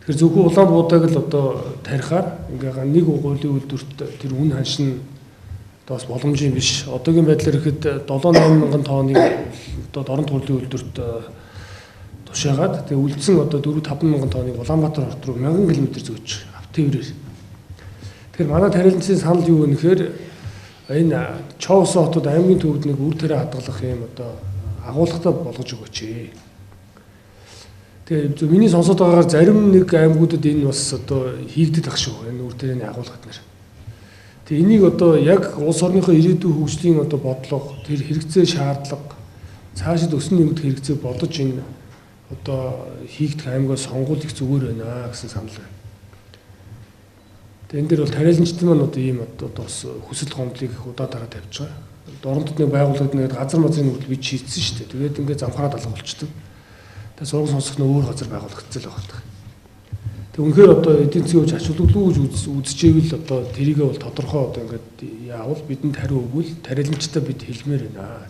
Тэгэхээр зөвхөн улаан буудааг л одоо тарихаар ингээ нэг гуйлын үйлдвэрт тэр үн ханшин одоо бас боломжийн биш. Одоогийн байдлаар ихэд 7 8 мянган тонныг одоо Дорнод гуйлын үйлдвэрт тушаагаад, тэгээ үлдсэн одоо 4 5 мянган тонныг Улаанбаатар хот руу 1000 км зөөж автиврээр. Тэгэхээр манай тариаланчдын санал юу вэ гэхээр энэ Чоосон хотод аймгийн төвд нэг үр тариа хадгалах юм одоо агуулгатай болгож өгөөч. Тэгээ миний сонсоод байгаагаар зарим нэг аймагуудад энэ бас одоо хийгдэх ах шүү. Энэ үр тарианы агуулгад нэр. Тэгээ энийг одоо яг улс орныхоо ирээдүйн хөгжлийн одоо бодлого, тэр хэрэгцээ шаардлага, цаашид өсөн нэмэгдэх хэрэгцээг бодож энэ одоо хийгдэх аймгаа сонгуул их зүгээр байна гэсэн санал байна. Тэгээ энэ дээр бол тариаланчид маань одоо ийм одоо бас хүсэл гомдлыг их удаа дараа тавьж байгаа. Дорнодод нэг байгууллагад нэг газар мазрын хүртэл бид шийдсэн шүү дээ. Тэгээд ингээд замхараад алга болчдөг. Тэгээ сургууль сонсох нь өөр газар байгуулагдсан л байгаа. Тэг үнэхээр одоо эдийн засгийн хувьд ач холбогдолгүй гэж үзчихэвэл одоо тэрийгээ бол тодорхой одоо ингээд яавал бидэнд хариу өгвөл тариаланчтай бид хэлмээр байна.